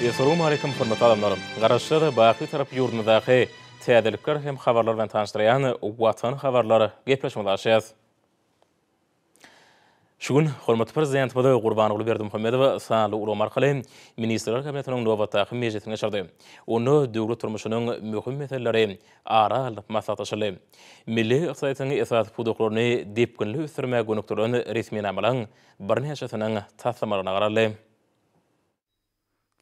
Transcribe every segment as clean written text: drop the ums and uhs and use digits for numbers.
Essalawmaleýkim hormatly adamlar! Garaşsyz, baky Bitarap ýurdumyzdaky täzelikler hem habarlar bilen tanyşdyrýan Watan habarlar gepleşigimizi açýas. Şu gün hormatly Prezidentimiz Gurbanguly Berdimuhamedow sanly ulgam arkaly Ministrler Kabinetiniň nobatdaky mejlisini geçirdi. Onda döwlet durmuşynyň möhüm meseleleri ara alnyp maslahatlaşyldy. Milli ykdysadyýetiň esasy pudaklaryny depginli ösdürmäge gönükdirilen resminamalaryň birnäçesiniň taslamalaryna garaldy.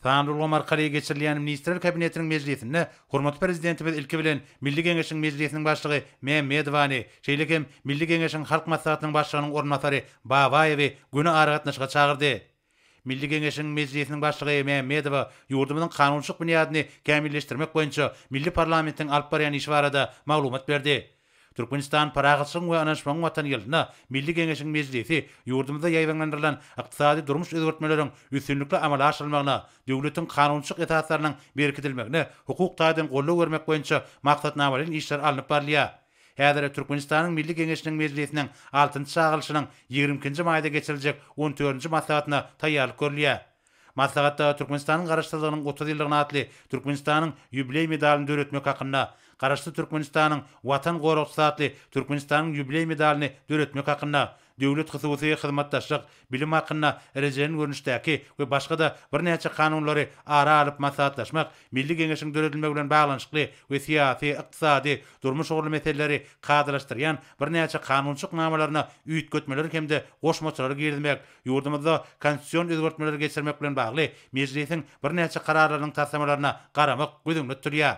Sanly ulgam arkaly geçirilýän Ministrler Kabinetiniň mejlisinde hormatly Prezidentimiz ilki bilen Milli Geňeşiň Mejlisiniň Başlygy Mämmedowany, şeýle hem Milli Geňeşiň Halk Maslahatynyň Başlygynyň orunbasary Babaýewi göni aragatnaşyga çagyrdy. Milli Geňeşiň Mejlisiniň Başlygy Mämmedowa ýurdumyzyň kanunçylyk binýadyny kämilleşdirmek boýunça milli parlamentiň alyp barýan işi barada maglumat berdi. Türkmenistan parahatçylygyň we ynanyşmagyň Watany ýylynda Milli Geňeşiň Mejlisi ýurdumyzda ýaýbaňlandyrylan ykdysady-durmuş özgertmeleriň üstünlikli amala aşyrylmagyna, döwletiň kanunçylyk esaslarynyň berkidilmegine hukuk taýdan goldaw bermek boýunça maksatnamalaýyn işler alnyp barylýar. Häzir Türkmenistanyň Milli Geňeşiniň Mejlisiniň altynjy çagyrylyşynyň 22-nji maýda geçiriljek on dördünji maslahatyna taýýarlyk görülýär. Maslahatda Türkmenistanyň Garaşsyzlygynyň 30 ýyllygyna atly Türkmenistanyň ýubileý medalyny döretmek hakynda, Garaşsyz Türkmenistanyň Watan goragçysy atly Türkmenistanyň ýubileý medalyny döretmek hakynda, Döwlet-hususy hyzmatdaşlyk, bilim hakynda rejelen görnüşdäki we başga-da birnäçe kanunlary ara alyp maslahatlaşmak Milli Geňeşiň döredilmegi bilen baglanyşykly we syýasy, ykdysady, durmuş ugurly meseleleri kadalaşdyrýan birnäçe kanunçylyk namalaryna üýtgetmeleri hem-de goşmaçalary girizmek, Ýurdumyzda konstitusion özgertmeleri geçirmek bilen bagly Mejlisiň birnäçe kararlarynyň taslamalaryna garamak göz öňünde tutulýar.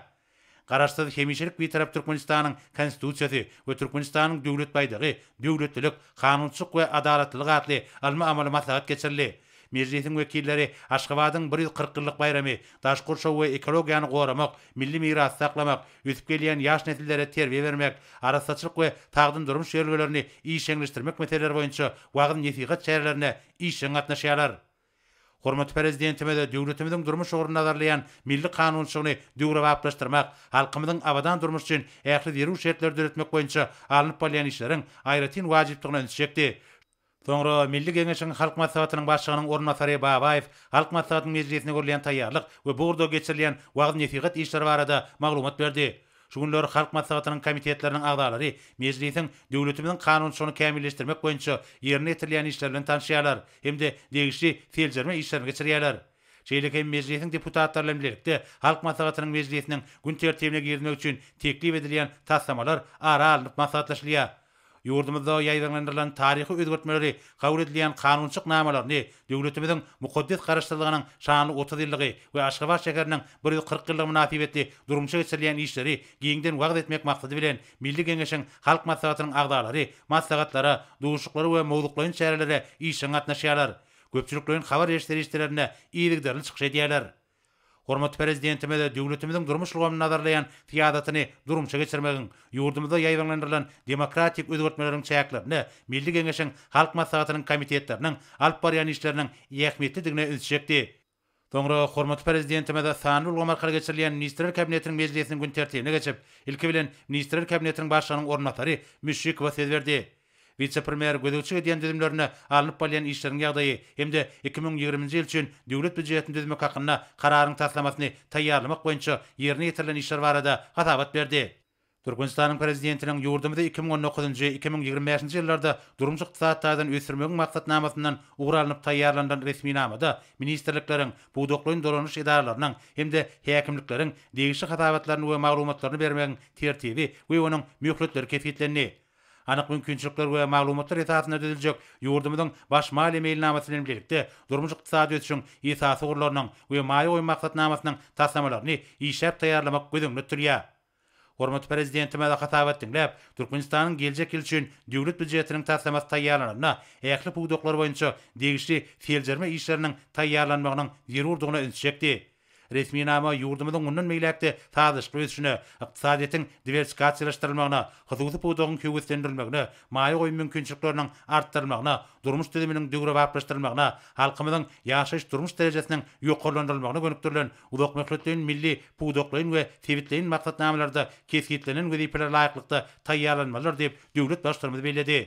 Garaşsyz, hemişelik Bitarap Türkmenistanyň Konstitusiýasy we Türkmenistanyň Döwlet baýdagy, döwletlilik, kanunçylyk we adalatlylyk atly ylmy-amaly maslahat geçirildi. Mejlisiň wekilleri Aşgabadyň 140 ýyllyk baýramy, daşky gurşawy we ekologiýany goramak, milli mirasy saklamak, ösüp gelýän ýaş nesillere terbiýe bermek, arassaçylyk we sagdyn durmuş ýörelgelerini işjeňleşdirmek meseleleri boýunça wagyz-nesihat çärelerine işjeň gatnaşýarlar. Hormatly Prezidentimiz döwletimiziň durmuş ugruny nazarlaýan milli kanunçylygyny döwrebaplaşdyrmak, halkymyzyň abadan durmuşy üçin ähli zerur şertleri döretmek boýunça alnyp barylýan işleriň aýratyn wajypdygyna ünsi çekdi. Soňra Milli Geňeşiň Halk Maslahatynyň Başlygynyň orunbasary Babaýew Halk Maslahatynyň mejlisine görülýän taýýarlyk we bu ugurda geçirilýän wagyz-nesihat işleri barada maglumat berdi. Şu günler Halk Maslahatynyň komitetleriniň agzalary Mejlisiň döwletimiziň kanunçylygyny kämilleşdirmek boýunça ýerine ýetirilýän işler bilen tanyşýarlar hem-de degişli seljerme işlerini geçirýärler. Şeýle hem Mejlisiň deputatlary bilen bilelikde Halk Maslahatynyň mejlisiniň gün tertibine girizmek üçin teklip edilýän taslamalar ara alnyp maslahatlaşylýar. Ýurdumyzda ýaýbaňlandyrylan taryhy özgertmeleri, kabul edilýän kanunçylyk namalaryny döwletimiziň mukaddes Garaşsyzlygynyň şanly 30 ýyllygy we Aşgabat şäheriniň 140 ýyllygy mynasybetli durmuşa geçirilýän işleri giňden wagyz etmek maksady bilen, Milli Geňeşiň Halk Maslahatynyň agzalary maslahatlara, duşuşyklara we mowzuklaýyn çärelere işjeň gatnaşýarlar. Köpçülikleýin habar beriş serişdelerinde yzygiderli çykyş edýärler. Hormatly Prezidentimiz döwletimiziň durmuş ulgamyny nazarlaýan syýasatyny durmuşa geçirmegiň, ýurdumyzda ýaýbaňlandyrylan demokratik özgertmeleriň çäklerinde Milli Geňeşiň Halk Maslahatynyň komitetleriniň alyp barýan işleriniň ähmiýetlidigine ünsi çekdi. Soňra hormatly Prezidentimiz sanly ulgam arkaly geçirilýän Ministrler Kabinetiniň mejlisiniň gün tertibine geçip, ilki bilen Ministrler Kabinetiniň Başlygynyň orunbasary Müşşikowa söz berdi. Wise-premýer gözegçilik edýän düzümlerinde alnyp barylýan işleriň ýagdaýy hem-de 2020-nji ýyl üçin Döwlet býujetini düzmek hakynda Kararyň taslamasyny taýýarlamak boýunça ýerine ýetirilen işler barada hasabat berdi. Türkmenistanyň Prezidentiniň ýurdumyzy 2019-njy, 2025-nji ýyllarda durmuş-ykdysady taýdan ösdürmegiň maksatnamasyndan ugur alnyp taýýarlanylan resminamada ministrlikleriň, pudaklaýyn dolanyş edaralarynyň hem-de häkimlikleriň degişli hasabatlaryny we maglumatlaryny bermegiň tertibi we onuň möhletleri kesgitlendi. Anyk mümkinçilikler we maglumatlar esasynda düzüljek ýurdumyzyň Baş maliýe meýilnamasy bilen bilelikde durmuş-ykdysady ösüşiň esasy ugurlarynyň we maýa goýum maksatnamasynyň taslamalaryny işläp taýýarlamak göz öňünde tutulýar. Hormatly Prezidentimiz hasabat diňläp, Türkmenistanyň geljek ýyl üçin Döwlet býujetiniň taslamasy taýýarlananda ähli pudaklar boýunça degişli seljerme işleriniň taýýarlanmagynyň zerurdygyna ünsi çekdi. Resminama ýurdumyzyň mundan beýläk-de sazlaşykly ösüşine, ykdysadyýetiň diwersifikasiýalaşdyrylmagyna, hususy pudagyň höweslendirilmegine, maýa goýum mümkinçilikleriniň artdyrylmagyna, durmuş düzüminiň döwrebaplaşdyrylmagyna, halkymyzyň ýaşaýyş-durmuş derejesiniň ýokarlandyrylmagyna gönükdirilen uzakmöhletleýin milli, pudaklaýyn we sebitleýin maksatnamalarda kesgitlenen wezipelere laýyklykda taýýarlanmalydyr diýip, döwlet Baştutanymyz belledi.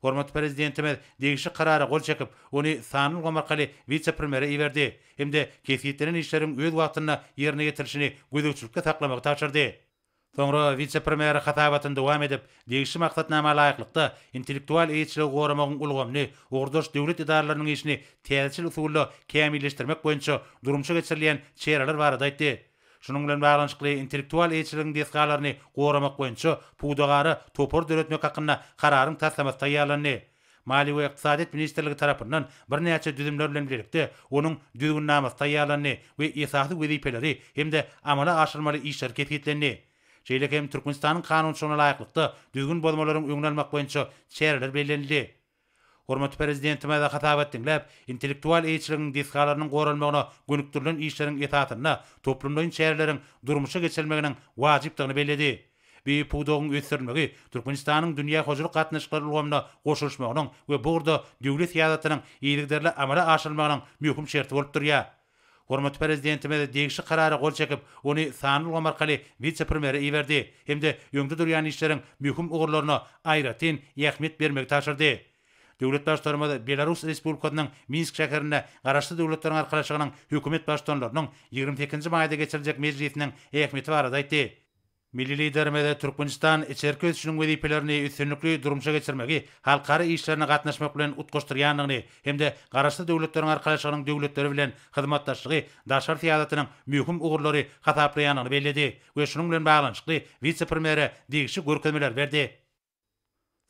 Hormatly Prezidentimiz degişli Karara gol çekip, ony sanly ulgam arkaly wise-premýere iberdi hem-de kesgitlenen işleriň öz wagtynda ýerine ýetirilişini gözegçilikde saklamagy tabşyrdy. Soňra wise-premýer hasabatyny dowam edip, degişli maksatnama laýyklykda, intellektual eýeçiligi goramagyň ulgamyny, ugurdaş döwlet edaralarynyň işini täzeçil usulda kämilleşdirmek boýunça durmuşa geçirilýän çäreler barada aýtdy. Şunuň bilen baglanyşykly intellektual eýeçiligiň desgalaryny goramak boýunça pudagara topar döretmek hakynda Kararyň taslamasy taýýarlandy. Maliýe we ykdysadyýet ministrligi tarapyndan birnäçe düzümler bilen bilelikde onuň Düzgünnamasy taýýarlandy we esasy wezipeleri hem-de amala aşyrylmaly işler kesgitlendi. Şeýle hem Türkmenistanyň kanunçylygyna laýyklykda düzgün bozmalaryň öňüni almak boýunça çäreler bellenildi. Hormatly Prezidentimiz hasabat diňläp, intellektual eýeçiligiň desgalarynyň goralmagyna gönükdirilen işleriň esasynda toplumlaýyn çäreleriň durmuşa geçirilmeginiň wajypdygyny belledi. Bu pudagyň ösdürilmegi Türkmenistanyň dünýä hojalyk gatnaşyklary ulgamyna goşulyşmagynyň we bu ugurda döwlet syýasatynyň yzygiderli amala aşyrylmagynyň möhüm şerti bolup durýar. Hormatly Prezidentimiz degişli Karara gol çekip, ony sanly ulgam arkaly wise-premýere iberdi hem-de öňde durýan işleriň möhüm ugurlaryna aýratyn ähmiýet bermegi tabşyrdy. Döwlet Baştutanymyz Belarus Respublikasynyň Minsk şäherinde Garaşsyz Döwletleriň Arkalaşygynyň Hökümet Baştutanlarynyň 28-nji maýda geçiriljek mejlisiniň ähmiýeti barada aýtdy. Milli Liderimiz Türkmenistan içerki ösüşiniň wezipelerini üstünlikli durmuşa geçirmegi halkara işlerine gatnaşmak bilen utgaşdyrýandygyny hem-de Garaşsyz Döwletleriň Arkalaşygynyň döwletleri bilen hyzmatdaşlygy daşary syýasatynyň möhüm ugurlary hasaplaýandygyny belledi we şunuň bilen baglanyşykly wise-premýere degişli görkezmeleri berdi.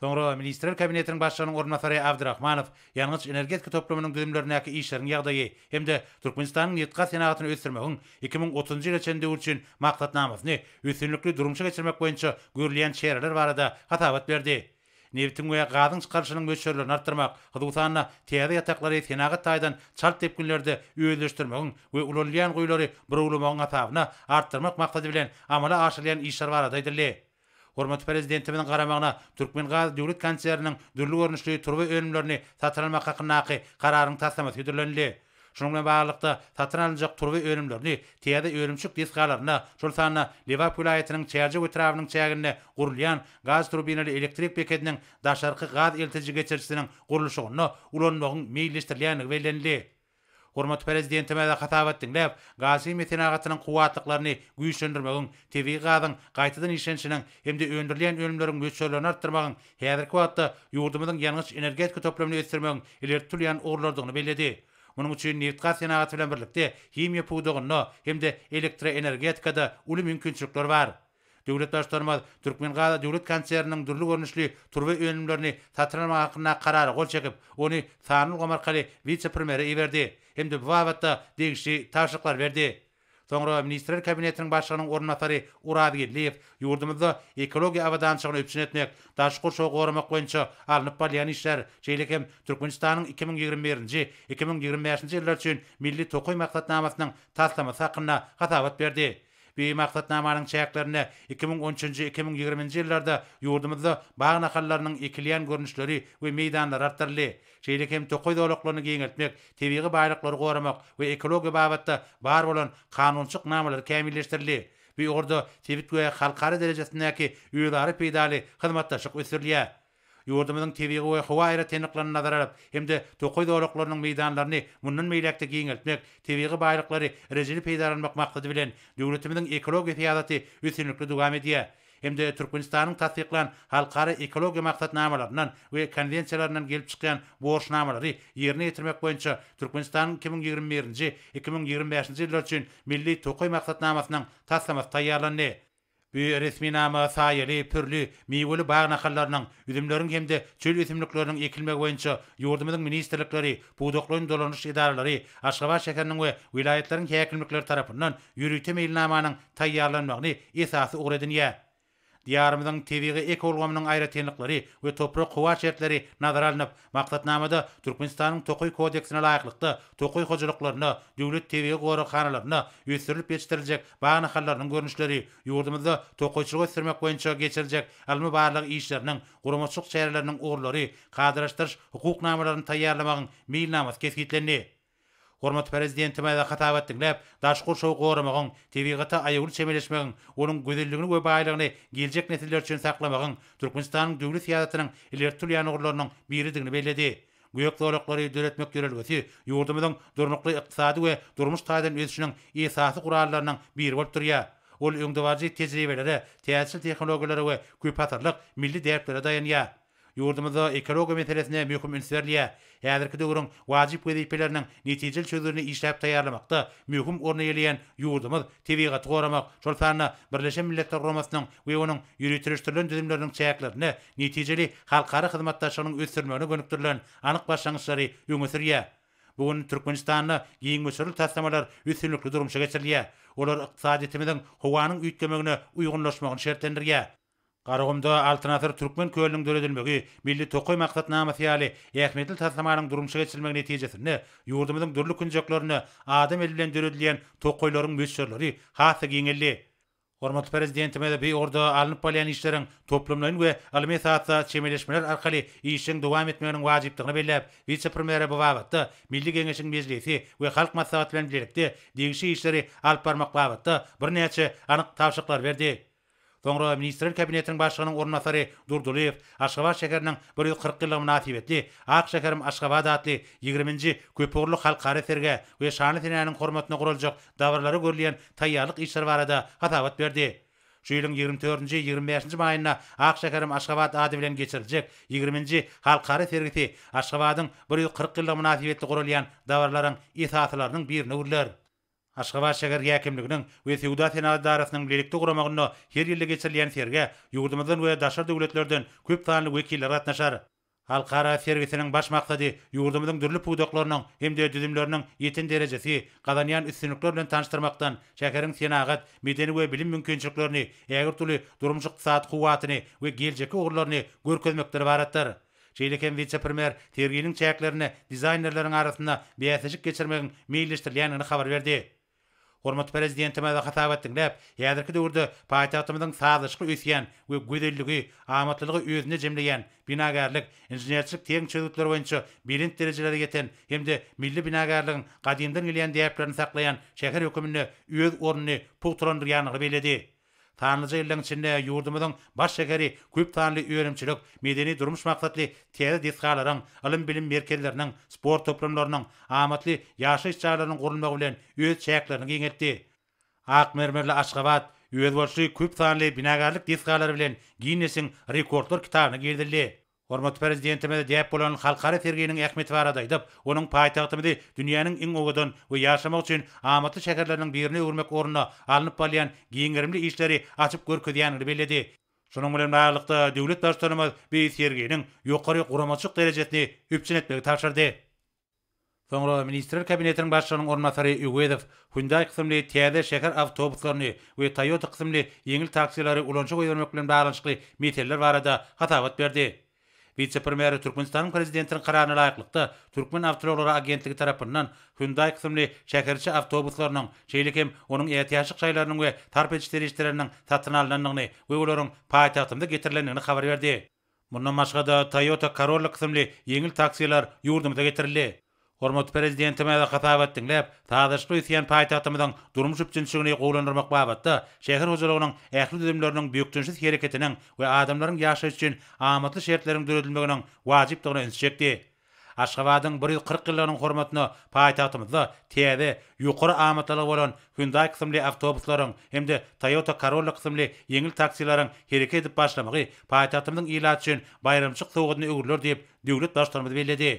Soňra Ministrler Kabinetiniň Başlygynyň orunbasary Abdyrahmanow ýangyç-energetika toplumynyň düzümlerindäki işleriň ýagdaýy hem-de Türkmenistanyň nebitgaz senagatyny ösdürmegiň 2030-njy ýyla çenli döwür üçin maksatnamasyny üstünlikli durmuşa geçirmek boýunça görülýän çäreler barada hasabat berdi. Nebitiň we gazyň çykarylyşynyň möçberlerini artdyrmak, hususan-da, täze ýataklary senagat taýdan çalt depginlerde özleşdirmegiň we ulanylýan guýulary burawlamagyň hasabyna artdyrmak maksady bilen amala aşyrylýan işler barada aýdyldy. Hormatly Prezidentimiziň garamagyna Türkmengaz döwlet konserniniň dürli görnüşli turba önümlerini satyn almak hakyndaky Kararyň taslamasy hödürlenildi. Şunuň bilen baglylykda, satyn alynjak turba önümlerini täze önümçilik desgalarynda, şol sanda Lebap welaýatynyň Çärjew etrabynyň çäginde gurulýan gaz turbinaly elektrik bekediniň daşarky gaz eltiji geçirijisiniň gurluşygynda ulanmagyň meýilleşdirilýändigi bellenildi. Hormatly Prezidentimiz hasabat diňläp, gaz-himiýa senagatynyň kuwwatlyklaryny güýçlendirmegiň, tebigy gazyň gaýtadan işlenişiniň hem-de öndürilýän önümleriň möçberlerini artdyrmagyň häzirki wagtda ýurdumyzyň ýangyç-energetika toplumyny ösdürmegiň ileri tutulýan ugurlarydygyny belledi. Munuň üçin nebitgaz senagaty bilen birlikde himiýa pudagynda hem-de elektroenergetikada uly mümkinçilikler bar. Döwlet Baştutanymyz Türkmengaz döwlet konserniniň dürli görnüşli turba önümlerini satyn almak hakyndaky Karara gol çekip, ony sanly ulgam arkaly wise-premýere iberdi hem-de bu babatda degişli tabşyryklary berdi. Soňra Ministrler Kabinetiniň Başlygynyň orunbasary Oraz Geldiýew ýurdumyzda ekologiýa abadançylygyny üpjün etmek, daşky gurşawy goramak boýunça alnyp barylýan işler, şeýle hem Türkmenistanyň 2021-nji, 2025-nji ýyllar üçin Milli tokaý maksatnamasynyň taslamasy hakynda hasabat berdi. Bu maksatnamanyň çäklerinde 2013-nji, 2020-nji ýyllarda ýurdumyzda bag nahallarynyň ekilýän görnüşleri we meýdanlary artdyryldy. Şeýle hem tokaý zolaklaryny giňeltmek, tebigy baýlyklary goramak we ekologiýa babatda bar bolan kanunçylyk namalary kämilleşdirildi. Bu ugurda sebit we halkara derejesindäki özara peýdaly hyzmatdaşlyk ösdürilýär. Ýurdumyzyň tebigy we howa aýratynlyklaryny nazara alyp hem-de tokaý zolaklarynyň meýdanlaryny mundan beýläk-de giňeltmek, tebigy baýlyklary rejeli peýdalanmak maksady bilen, döwletimiziň ekologiýa syýasaty üstünlikli dowam edýär hem-de Türkmenistanyň tassyklan halkara ekologiýa maksatnamalaryndan we konwensiýalaryndan gelip çykýan borçnamalary ýerine ýetirmek boýunça Türkmenistanyň 2021-nji, 2025-nji ýyllar üçin Milli tokaý maksatnamasynyň taslamasy taýýarlandy. Bu resminama saýaly, pürli, miweli bag nahallarynyň, üzümleriň hem-de çöl ösümlikleriniň ekilmegi boýunça ýurdumyzyň ministrlikleri, pudaklaýyn dolandyryş edaralary, Aşgabat şäheriniň we welaýatlaryň häkimlikleri tarapyndan ýörite meýilnamanyň taýýarlanmagyny esasy ugur edinýär. Diýarymyzyň tebigy ekoulgamynyň aýratynlyklary we toprak-howa şertleri nazara alnyp, Maksatnamada Türkmenistanyň Tokaý kodeksine laýyklykda tokaý hojalyklarynda, döwlet tebigy goraghanalarynda ösdürilip ýetişdiriljek bag nahallarynyň görnüşleri, ýurdumyzda tokaýçylygy ösdürmek boýunça geçiriljek ylmy-barlag işleriniň, guramaçylyk çäreleriniň ugurlary, kadalaşdyryş hukuk namalaryny taýýarlamagyň meýilnamasy kesgitlendi. Hormatly Prezidentimiz hasabat diňläp, daşky gurşawy goramagyň, tebigata aýawly çemeleşmegiň, onuň gözelligini we baýlygyny geljek nesiller üçin saklamagyň Türkmenistanyň döwlet syýasatynyň ileri tutulýan ugurlarynyň biridigini belledi. Gök zolaklary döretmek ýörelgesi ýurdumyzyň durnukly ykdysady we durmuş taýdan ösüşiniň esasy gurallarynyň biri bolup durýar. Ol öňdebaryjy tejribelere, täzeçil tehnologiýalara we köpasyrlyk milli däplere daýanýar. Ýurdumyzda ekologiýa meselesine möhüm üns berilýär. Häzirki döwrüň wajyp wezipeleriniň netijeli çözgüdini işläp taýýarlamakda möhüm orny eýeleýän ýurdumyz tebigaty goramak, şol sanda Birleşen Milletler Guramasynyň we onuň ýöriteleşdirilen düzümleriniň çäklerinde netijeli halkara hyzmatdaşlygynyň ösdürilmegine gönükdirilen anyk başlangyçlary öňe sürýär. Bu gün Türkmenistanda giň möçberli taslamalar üstünlikli durmuşa geçirilýär. Olar ykdysadyýetimiziň howanyň üýtgemegine uýgunlaşmagyny şertlendirýär. Garagumda Altyn asyr Türkmen kölüniň döredilmegi, Milli tokaý maksatnamasy ýaly ähmiýetli taslamanyň durmuşa geçirilmegi netijesinde ýurdumyzyň dürli künjeklerinde adam eli bilen döredilýän tokaýlaryň möçberleri has-da giňeldi. Hormatly Prezidentimiz bu ugurda alnyp barylýan işleriň toplumlaýyn we ylmy esasda çemeleşmeler arkaly işjeň dowam etmeginiň wajypdygyny belläp, wise-premýere bu babatda Milli Geňeşiň Mejlisi we Halk Maslahaty bilen bilelikde degişli işleri alyp barmak babatda birnäçe anyk tabşyryklary berdi. Soňra Ministrler Kabinetiniň Başlygynyň orunbasary Durdylyýew Aşgabat şäheriniň 140 ýyllygy mynasybetli Ak şäherim Aşgabat atly ýigriminji köpugurly halkara sergä we şanly senäniň hormatyna guraljak dabaralara görülýän taýýarlyk işleri barada hasabat berdi. Şu ýylyň ýigrimi dördünji, ýigrimi bäşinji maýynda Ak şäherim Aşgabat ady bilen geçiriljek ýigriminji halkara sergisi Aşgabadyň 140 ýyllygy mynasybetli guralýan dabaralaryň esasylarynyň birine öwrüler. Aşgabat şäher häkimliginiň we Söwda-senagat edarasynyň bilelikde guramagynda her ýylda geçirilýän sergä ýurdumyzdan we daşary döwletlerden köp sanly wekiller gatnaşar. Halkara sergisiniň baş maksady ýurdumyzyň dürli pudaklarynyň hem-de düzümleriniň ýeten derejesi, gazanýan üstünlikleri bilen tanyşdyrmakdan, şäheriň senagat, medeni we bilim mümkinçiliklerini, ägirt uly durmuş-ykdysady kuwwatyny we geljekki ugurlaryny görkezmekden ybaratdyr. Şeýle hem wise-premýer serginiň çäklerinde dizaýnerleriň arasynda bäsleşik geçirmegiň meýilleşdirilýändigini habar berdi. Hormatly Prezidentimiz hasabat diňläp, häzirki döwürde paýtagtymyzyň sazlaşykly ösýän we gözelligi, amatlylygy özünde jemleýän, binagärlik, inženerçilik-tehniki çözgütleri boýunça belent derejelere ýeten hem-de milli binagärligiň gadymdan gelýän däplerini saklaýan şäher höküminde öz ornuny pugtalandyrýandygyny belledi. Sanlyja ýyllaryň içinde ýurdumyzyň baş şäheri köp sanly önümçilik, medeni-durmuş maksatly täze desgalaryň, ylym-bilim merkezleriniň, sport toplumlarynyň, amatly ýaşaýyş jaýlarynyň gurulmagy bilen öz çäklerini giňeltdi. Ak mermerli Aşgabat özboluşly köp sanly binagärlik desgalary bilen Ginnesiň rekordlar kitabyna girizildi. Hormatly Prezidentimiz däp bolan halkara serginiň ähmiýeti barada aýdyp, onuň paýtagtymyzy dünýäniň iň owadan we ýaşamak üçin amatly şäherleriniň birine öwürmek ugrunda alnyp barylýan giň gerimli işleri açyp görkezýändigini belledi. Şunuň bilen baglylykda, döwlet Baştutanymyz bu serginiň ýokary guramaçylyk derejesini üpjün etmegi tabşyrdy. Soňra Ministrler Kabinetiniň Başlygynyň orunbasary Öwezow Hyundai kysymly täze şäher awtobuslaryny we Toyota kysymly ýeňil taksileri ulanyşa goýbermek bilen baglanyşykly meseleler barada hasabat berdi. Wise-premýer Türkmenistanyň Prezidentiniň Kararyna laýyklykda, Türkmenawtoulaglary agentligi tarapyndan Hyundai kysymly şäheriçi awtobuslarynyň, şeýle hem onuň ätiýaçlyk şaýlarynyň we sarp ediş serişdeleriniň satyn alnandygyny we olaryň paýtagtymyza getirilendigini habar berdi. Mundan başga-da, Toyota Corolla kysymly ýeňil taksiler ýurdumyza getirildi. Hormatly Prezidentimiz hasabat diňläp, sazlaşykly ösýän paýtagtymyzyň durmuş üpjünçiligini gowulandyrmak babatda şäher hojalygynyň ähli düzümleriniň bökdençsiz hereketiniň we adamlaryň ýaşaýşy üçin amatly şertleriň döredilmeginiň wajypdygyna ünsi çekdi. Aşgabadyň 140 ýyllygynyň hormatyna paýtagtymyzda täze, ýokary amatlylygy bolan Hyundai kysymly awtobuslaryň hem-de Toyota Corolla kysymly ýeňil taksileriň hereket edip başlamagy paýtagtymyzyň ilaty üçin baýramçylyk sowgadyna öwrüler diýip, döwlet Baştutanymyz belledi.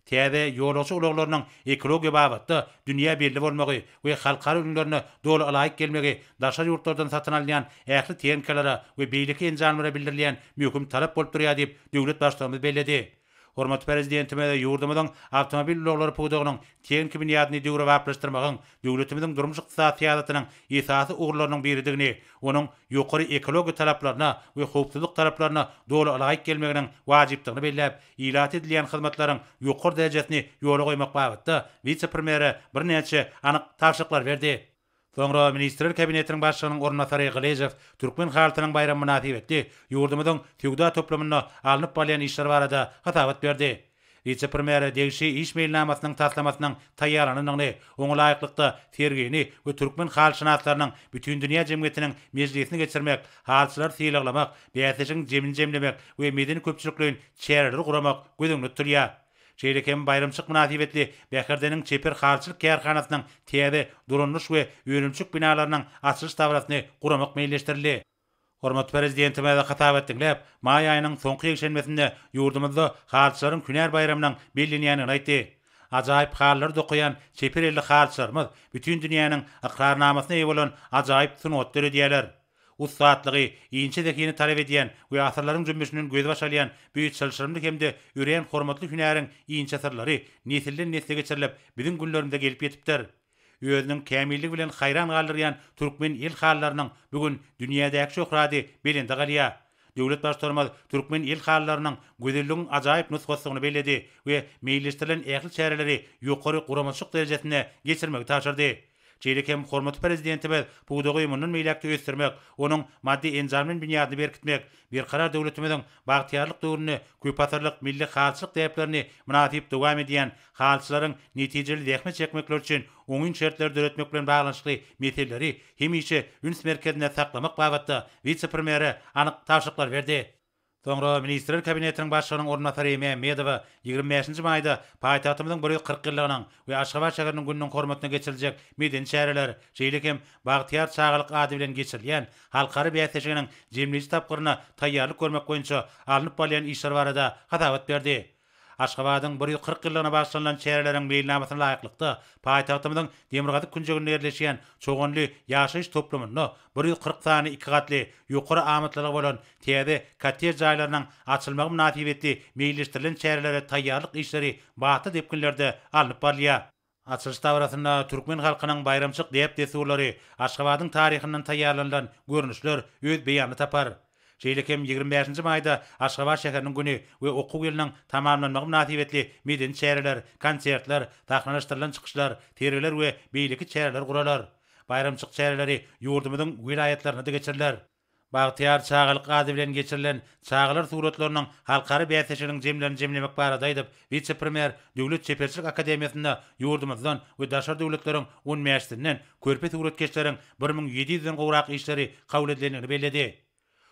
Täze ýolagçy ulaglarynyň ekologiýa babatda dünýä belli bolmagy we halkara ülňülerine doly ylaýyk gelmegi daşary ýurtlardan satyn alynýan ähli tehnikalara we beýleki enjamlara bildirilýän möhüm talap bolup durýar diýip, döwlet Baştutanymyz belledi. Hormatly Prezidentimiz ýurdumyzyň awtomobil ulaglary pudagynyň tehniki binýadyny döwrebaplaşdyrmagyň döwletimiziň durmuş-ykdysady syýasatynyň esasy ugurlarynyň biridigini, onuň ýokary ekologiýa talaplaryna we howpsuzlyk talaplaryna doly ylaýyk gelmeginiň wajypdygyny belläp, ilata edilýän hyzmatlaryň ýokary derejesini ýola goýmak babatda wise-premýere birnäçe anyk tabşyryklary berdi. Soňra Ministrler Kabinetiniň Başlygynyň orunbasary Gylyjow Türkmen halysynyň baýramy mynasybetli ýurdumyzyň söwda toplumynda alnyp barylýan işler barada hasabat berdi. Wise-premýere degişli iş meýilnamasynyň taslamasynyň taýýarlanandygyny, oňa laýyklykda sergini we türkmen halyşynaslarynyň Bütindünýä jemgyýetiniň mejlisini geçirmek, halyçylary sylaglamak, bäsleşigiň jemini jemlemek we medeni-köpçülikleýin çäreleri guramak göz öňünde tutulýar. Şeýle hem baýramçylyk mynasybetli Bäherdeniň çeper halyçylyk kärhanasynyň täze dolandyryş we önümçilik binalarynyň açylyş dabarasyny guramak meýilleşdirildi. Hormatly Prezidentimiz hasabat diňläp, maý aýynyň soňky ýekşenbesinde ýurdumyzda halyçylaryň hünär baýramynyň bellenýändigini aýtdy. Ajaýyp halylary dokaýan çeper elli halyçylarymyz bütin dünýäniň ykrarnamasyna eýe bolan ajaýyp sungat döredýärler. Ussatlygy, inçe zehini talap edýän we asyrlaryň jümmüşinden gözbaş alýan bu çylşyrymly hem-de örän hormatly hünäriň inçe syrlary nesilden-nesle geçirilip, biziň günlerimize gelip ýetipdir. Özüniň kämilligi bilen haýran galdyrýan türkmen el halylarynyň bu gün dünýädäki şöhrady belende galýar. Döwlet Baştutanymyz türkmen el halylarynyň gözelligiň ajaýyp nusgasydygyny belledi we meýilleşdirilen ähli çäreleri ýokary guramaçylyk derejesinde geçirmegi tabşyrdy. Şeýle hem hormatly Prezidentimiz pudagy mundan beýläk-de ösdürmek, onuň maddy-enjamlaýyn binýadyny berkitmek, Berkarar döwletimiziň bagtyýarlyk döwründe köpasyrlyk milli halyçylyk däplerini mynasyp dowam edýän halyçylaryň netijeli zähmet çekmekleri üçin oňyn şertleri döretmek bilen baglanyşykly meseleleri hemişe üns merkezinde saklamak babatda wise-premýere anyk tabşyryklary berdi. Soňra Ministrler Kabinetiniň Başlygynyň orunbasary Mämmedowa 25 nji maýda paýtagtymyzyň 140 ýyllygynyň we Aşgabat şäheriniň gününiň hormatyna geçiriljek medeni çäreler, şeýle hem Bagtyýar çagalyk ady bilen geçirilýän halkara bäsleşiginiň jemleýji tapgyryna taýýarlyk görmek boýunça alnyp barylýan işler barada hasabat berdi. Aşgabadyň 140 ýyllygyna bagyşlanylan çäreleriň meýilnamasyna laýyklykda, paýtagtymyzyň demirgazyk künjeginde ýerleşýän Çoganly ýaşaýyş toplumynda 140 sany iki gatly, ýokary amatlylygy bolan täze kottej jaýlarynyň açylmagy mynasybetli meýilleşdirilen çärelere taýýarlyk işleri batly depginlerde alnyp barylýar. Açylyş dabarasynda türkmen halkynyň baýramçylyk däp-dessurlary, Aşgabadyň taryhyndan taýýarlanylan görnüşler öz beýanyny tapar. Şeýle hem 25 nji maýda Aşgabat şäheriniň güni we okuw ýylynyň tamamlanmagy mynasybetli medeni çäreler, konsertler, sahnalaşdyrylan çykyşlar, sergiler we beýleki çäreler guralar. Baýramçylyk çäreleri ýurdumyzyň welaýatlarynda-da geçiriler. Bagtyýar çagalyk ady bilen geçirilen çagalar suratlarynyň halkara bäsleşiginiň jemlerini jemlemek barada aýdyp, wise-premýer Döwlet çeperçilik akademiýasynda ýurdumyzdan we daşary döwletleriň on bäşisinden körpe suratkeşleriň 1700-den gowrak işleri kabul edilendigini belledi.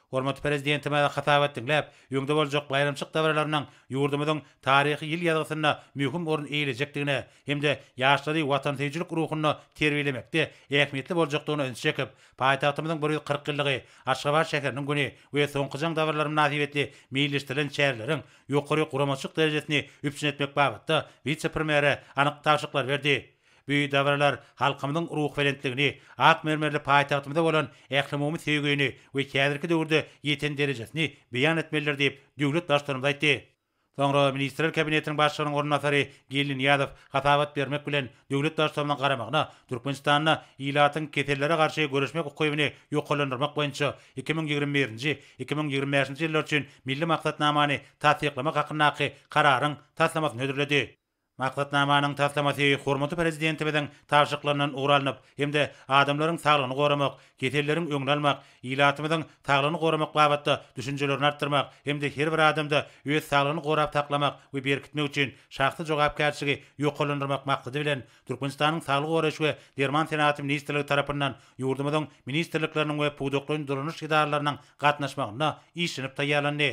Hormatly Prezidentimiz hasabat diňläp, öňde boljak baýramçylyk dabaralarynyň ýurdumyzyň taryhy ýyl ýazgysynda möhüm orun eýelejekdigine hem-de ýaşlary watansöýüjilik ruhunda terbiýelemekde ähmiýetli boljakdygyna ünsi çekip, Paýtagtymyzyň 140 ýyllygy, Aşgabat şäheriniň güni we Soňky jaň dabaralary mynasybetli meýilleşdirilen çäreleriň ýokary guramaçylyk derejesini üpjün etmek babatda wise-premýere anyk tabşyryklary berdi. Bu dabaralar halkymyzyň ruhubelentligini, ak mermerli paýtagtymyza bolan ählumumy söýgüni we häzirki döwürde ýeten derejesini beýan etmelidir diýip, döwlet Baştutanymyz aýtdy. Soňra Ministrler Kabinetiniň Başlygynyň orunbasary Geldi Nyýazow hasabat bermek bilen, döwlet Baştutanynyň garamagyna Türkmenistanda ilatyň kesellere garşy göreşmek ukybyny ýokarlandyrmak boýunça 2021-nji, 2025-nji ýyllar üçin Milli maksatnamany tassyklamak hakyndaky Kararyň taslamasyny hödürledi. Maksatnamanyň taslamasy hormatly Prezidentimiziň tabşyryklaryndan ugur alnyp hem-de adamlaryň saglygyny goramak, keselleriň öňüni almak, ilatymyzyň saglygyny goramak babatda düşünjelerini artdyrmak hem-de her bir adamda öz saglygyny gorap saklamak we berkitmek üçin şahsy jogapkärçiligi ýokarlandyrmak maksady bilen Türkmenistanyň Saglygy goraýyş we derman senagaty ministrligi tarapyndan ýurdumyzyň ministrlikleriniň we pudaklaýyn dolanyş edaralarynyň gatnaşmagynda işlenip taýýarlandy.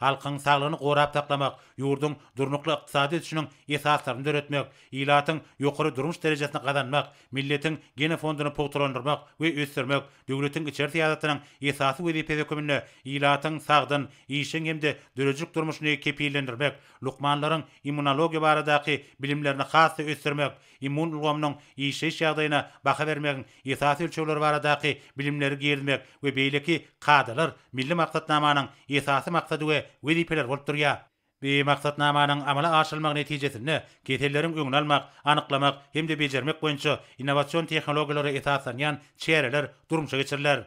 Halkyň saglygyny gorap saklamak, ýurduň durnukly ykdysady ösüşiniň esaslaryny döretmek, ilatyň ýokary durmuş derejesini gazanmak, milletiň genofonduny pugtalandyrmak we ösdürmek döwletiň içeri syýasatynyň esasy wezipesi hökmünde ilatyň sagdyn, işjeň hem-de döredijilik durmuşyny kepillendirmek, lukmanlaryň immunologiýa baradaky bilimlerini has-da ösdürmek, immun ulgamynyň işleýiş ýagdaýyna baha bermegiň esasy ölçegleri baradaky bilimleri girizmek we beýleki kadalar Milli maksatnamanyň esasy maksady we wezipeleri bolup durýar. Bu maksatnamanyň amala aşyrylmagy netijesinde keselleriň öňüni almak, anyklamak hem-de bejermek boýunça innowasion tehnologiýalara esaslanýan çäreler durmuşa geçiriler.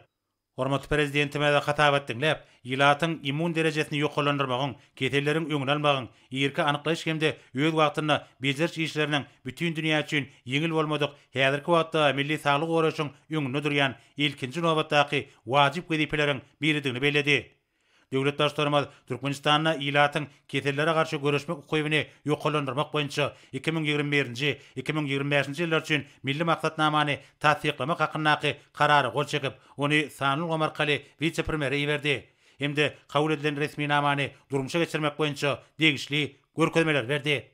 Hormatly Prezidentimiz hasabat diňläp, ilatyň immun derejesini ýokarlandyrmagyň, keselleriň öňüni almagyň, irki anyklaýyş hem-de öz wagtynda bejeriş işleriniň bütin dünýä üçin ýeňil bolmadyk häzirki wagtda milli saglygy goraýşyň öňünde durýan ilkinji nobatdaky wajyp wezipeleriň biridigini belledi. Döwlet Baştutanymyz Türkmenistanda ilatyň kesellere garşy göreşmek ukybyny ýokarlandyrmak boýunça 2021-nji, 2025-nji ýyllar üçin Milli maksatnamany tassyklamak hakyndaky Karara gol çekip, ony sanly ulgam arkaly wise-premýere iberdi hem-de kabul edilen resminamany durmuşa geçirmek boýunça degişli görkezmeleri berdi.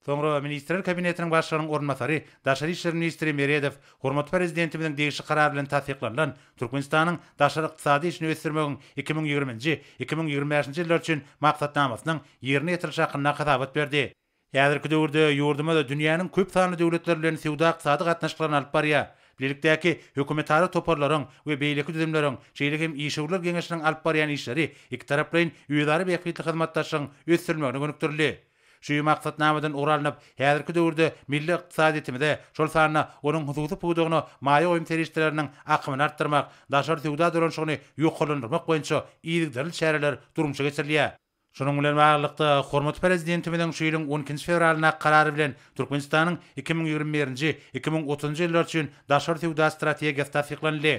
Soňra Ministrler Kabinetiniň Başlygynyň orunbasary, daşary işler ministri Meredow hormatly Prezidentimiziň degişli Karary bilen tassyklanylan Türkmenistanyň daşary ykdysady işini ösdürmegiň 2020-nji, 2025-nji ýyllar üçin Maksatnamasynyň ýerine ýetirilişi hakynda hasabat berdi. Häzirki döwürde ýurdumyz dünýäniň köp sanly döwletleri bilen söwda-ykdysady gatnaşyklaryny alyp barýar. Bilelikdäki hökümetara toparlaryň we beýleki düzümleriň, şeýle hem Işewürler geňeşiniň alyp barýan işleri ikitaraplaýyn özara bähbitli hyzmatdaşlygyň ösdürilmegine gönükdirildi. Şu maksatnamadan ugur alnyp, häzirki döwürde milli ykdysadyýetimize, şol sanda onuň hususy pudagyna maýa goýum serişdeleriniň akymyny artdyrmak, daşary söwda dolanyşygyny ýokarlandyrmak boýunça yzygiderli çäreler durmuşa geçirilýär. Şunuň bilen baglylykda, hormatly Prezidentimiziň şu ýylyň on ikinji fewralyndaky Karary bilen Türkmenistanyň 2021-nji, 2030-njy ýyllar üçin daşary söwda strategiýasy tassyklanyldy.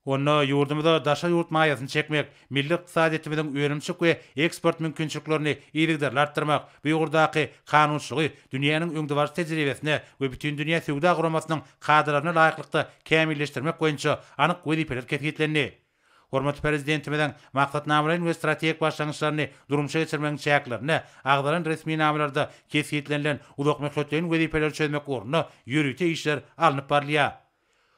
Onda ýurdumyza daşary ýurt maýasyny çekmek, milli ykdysadyýetimiziň önümçilik we eksport mümkinçiliklerini yzygiderli artdyrmak, bu ugurdaky kanunçylygy dünýäniň öňdebaryjy tejribesine we Bütindünýä Söwda Guramasynyň kadalaryna laýyklykda kämilleşdirmek boýunça anyk wezipeler kesgitlendi. Hormatly Prezidentimiziň maksatnamalaýyn we strategik başlangyçlaryny durmuşa geçirmegiň çäklerinde agzalan resminamalarda kesgitlenilen uzakmöhletleýin wezipeleri çözmek ugrunda ýörite işler alnyp barylýar.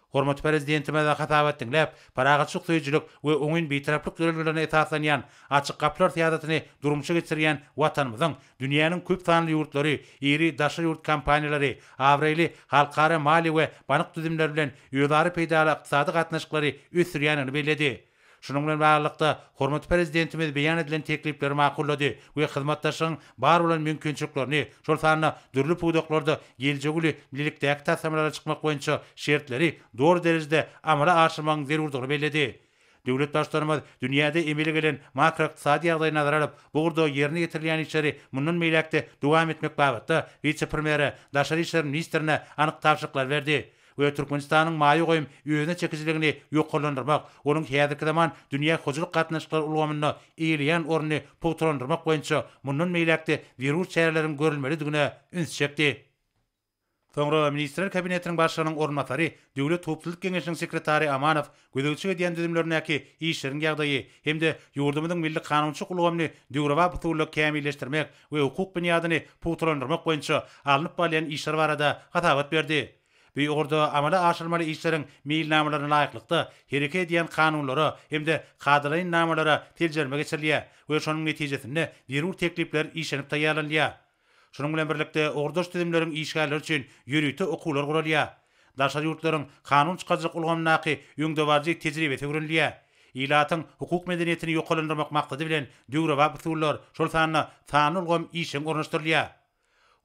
Hormatly Prezidentimiz hasabat diňläp, parahatçylyk söýüjilik we oňyn Bitaraplyk ýörelgelerine esaslanýan Açyk gapylar syýasatyny durmuşa geçirýän Watanymyzyň dünýäniň köp sanly ýurtlary, iri daşary ýurt kompaniýalary, abraýly halkara maliýe we bank düzümleri bilen özara peýdaly ykdysady gatnaşyklary ösdürýändigini belledi. Şunuň bilen baglylykda, hormatly Prezidentimiz beýan edilen teklipleri makullady we hyzmatdaşlygyň bar bolan mümkinçiliklerini, şol sanda dürli pudaklarda geljegi uly bilelikdäki taslamalara çykmak boýunça şertleri doly derejede amala aşyrmagyň zerurdygyny belledi. Döwlet Baştutanymyz dünýäde emele gelen makroykdysady ýagdaýy nazara alyp, bu ugurda ýerine ýetirilýän işleri mundan beýläk-de dowam etmek babatda wise-premýere, daşary işler ministrine anyk tabşyryklary berdi we Türkmenistanyň maýa goýum özüne çekijiligini ýokarlandyrmak, onuň häzirki zaman dünýä hojalyk gatnaşyklary ulgamynda eýeleýän ornuny pugtalandyrmak boýunça mundan beýläk-de zerur çäreleriň görülmelidigine üns çekdi. Soňra Ministrler Kabinetiniň Başlygynyň orunbasary, Döwlet howpsuzlyk geňeşiniň sekretary Amanow gözegçilik edýän düzümlerindäki işleriň ýagdaýy hem-de ýurdumyzyň milli kanunçylyk ulgamyny döwrebap usulda kämilleşdirmek we hukuk binýadyny pugtalandyrmak boýunça alnyp barylýan işler barada hasabat berdi. Bu ugurda amala aşyrylmaly işleriň meýilnamalaryna laýyklykda hereket edýän kanunlara hem-de kadalaýyn namalara seljerme geçirilýär we şonuň netijesinde zerur teklipler işlenip taýýarlanylýar. Şunuň bilen birlikde, ugurdaş düzümleriň işgärleri üçin ýörite okuwlar guralýar. Daşary ýurtlaryň kanun çykaryjylyk ulgamyndaky öňdebaryjy tejribesi öwrenilýär. Ilatyň hukuk medeniýetini ýokarlandyrmak maksady bilen döwrebap usullar, şol sanda sanly ulgam işjeň ornaşdyrylýar.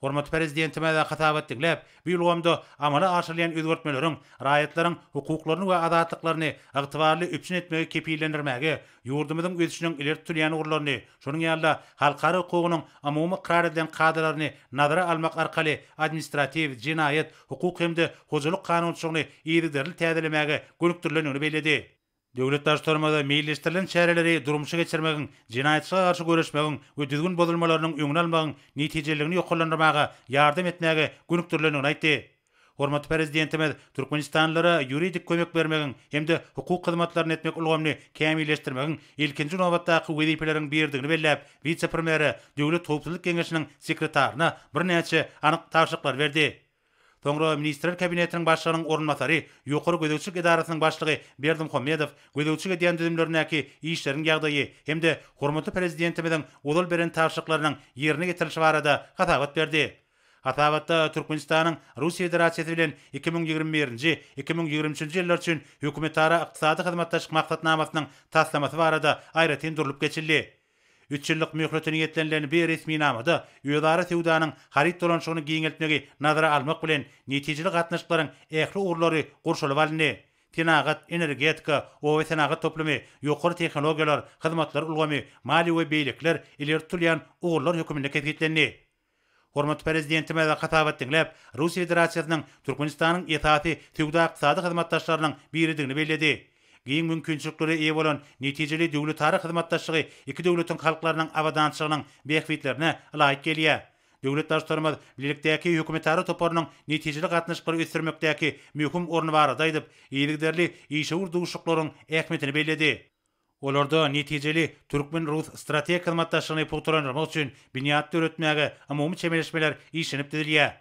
Hormatly Prezidentimiz hasabat diňläp, bu ulgamda amala aşyrylýan özgertmeleriň raýatlaryň hukuklaryny we azatlyklaryny ygtybarly üpjün etmegi kepillendirmäge, ýurdumyzyň ösüşiniň ileri tutulýan ugurlaryny, şonuň ýaly-da halkara hukugynyň umumy ykrar edilen kadalaryny nazara almak arkaly administratiw, jenaýat, hukuk hem-de hojalyk kanunçylygyny yzygiderli täzelemäge gönükdirilendigini belledi. Döwlet Baştutanymyz meýilleşdirilen çäreleri durmuşa geçirmegiň, jenaýatçylyga garşy göreşmegiň we düzgün bozulmalarynyň öňüni almagyň netijeliligini ýokarlandyrmaga ýardam etmäge gönükdirilendigini aýtdy. Hormatly Prezidentimiz türkmenistanlylara ýuridik kömek bermegiň hem-de hukuk hyzmatlaryny etmek ulgamyny kämilleşdirmegiň ilkinji nobatdaky wezipeleriň biridigini belläp, wise-premýere, Döwlet howpsuzlyk geňeşiniň sekretaryna birnäçe anyk tabşyryklary berdi. Soňra Ministrler Kabinetiniň Başlygynyň orunbasary, Ýokary gözegçilik edarasynyň başlygy Berdimuhamedow gözegçilik edýän düzümlerindäki işleriň ýagdaýy hem-de hormatly Prezidentimiziň ozal beren tabşyryklarynyň ýerine ýetirilişi barada hasabat berdi. Hasabatda Türkmenistanyň Russiýa Federasiýasy bilen 2021-nji, 2023-nji ýyllar üçin Hökümetara ykdysady hyzmatdaşlyk maksatnamasynyň taslamasy barada aýratyn durlup geçildi. Üç ýyllyk möhlete niýetlenilen bu resminamada özara söwdanyň haryt dolanyşygyny giňeltmegi nazara almak bilen, netijeli gatnaşyklaryň ähli ugurlary gurşalyp alyndy. Senagat, energetika, oba senagat toplumy, ýokary tehnologiýalar, hyzmatlar ulgamy, maliýe we beýlekiler ileri tutulýan ugurlar hökmünde kesgitlendi. Hormatly Prezidentimiz hasabat diňläp, Russiýa Federasiýasynyň Türkmenistanyň esasy söwda-ykdysady hyzmatdaşlarynyň biridigini belledi. Giň mümkinçiliklere eýe bolan netijeli döwletara hyzmatdaşlygy iki döwletiň halklarynyň abadançylygynyň bähbitlerine ylaýyk gelýär. Döwlet Baştutanymyz bilelikdäki hökümetara toparynyň netijeli gatnaşyklary ösdürmekdäki möhüm orny barada aýdyp, yzygiderli işewür duşuşyklaryň ähmiýetini belledi. Olarda netijeli türkmen-rus strategik hyzmatdaşlygyny pugtalandyrmak üçin binýat döretmäge umumy çemeleşmeler işlenip düzülýär.